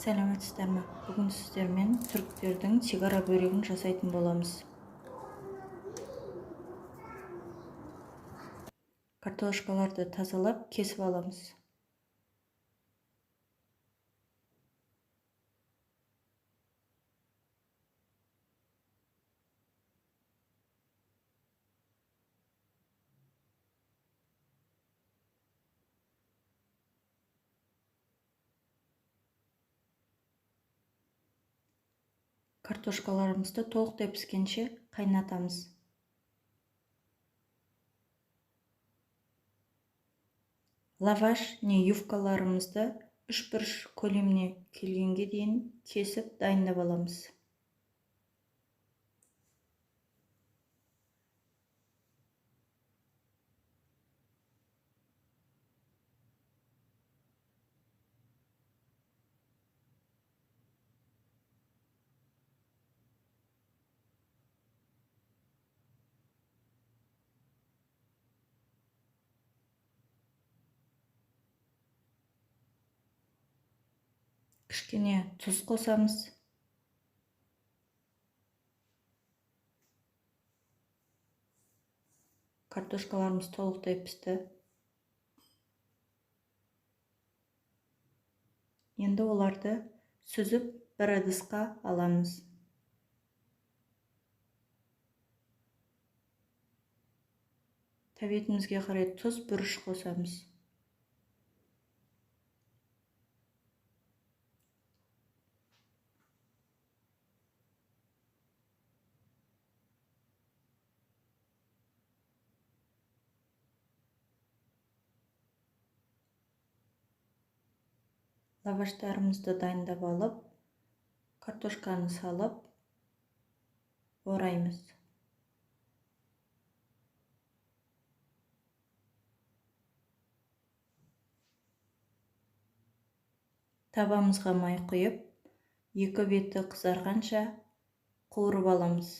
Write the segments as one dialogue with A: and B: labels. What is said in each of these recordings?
A: Сәлеметсіздер ме? Бүгін сіздермен түріктердің сигара бөрегін жасайтын боламыз. Картошкаларды тазалап кесіп аламыз. Картошкаларымызды толықтай піскенше қайнатамыз. Лаваш не юфкаларымызды үшбұрыш көлеміне келгенге дейін кесіп дайындап аламыз. Кішкене тұз қосамыз. Картошкаларымыз толықтай пісті. Енді оларды сүзіп бір ыдысқа аламыз. Тәбетімізге қарай тұз, бұрыш қосамыз. Лаваштарымызды дайындап алып, картошканы салып, ораймыз. Табамызға май құйып, екі беті қызарғанша қуырып аламыз.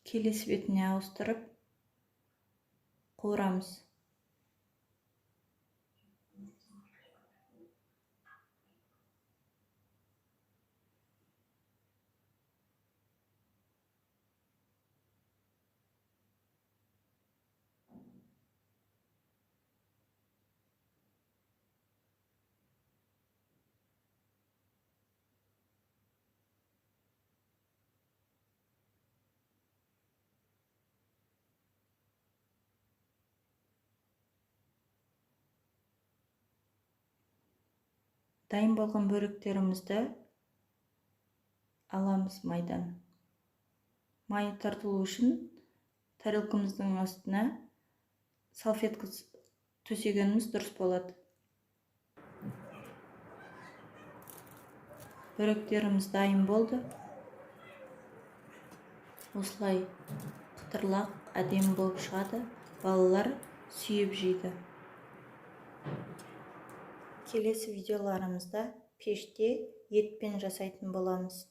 A: Келесі бетіне ауыстырып қуырамыз. Дайын болған бөректерімізді аламыз майдан. Май тартылу үшін тарелкамыздың астына салфетка төсегеніміз дұрыс болады. Бөректеріміз дайын болды. Осылай қытырлақ әдемі болып шығады. Балалар сүйіп жейді. Келесі видеоларымызда пеште етпен жасайтын боламыз.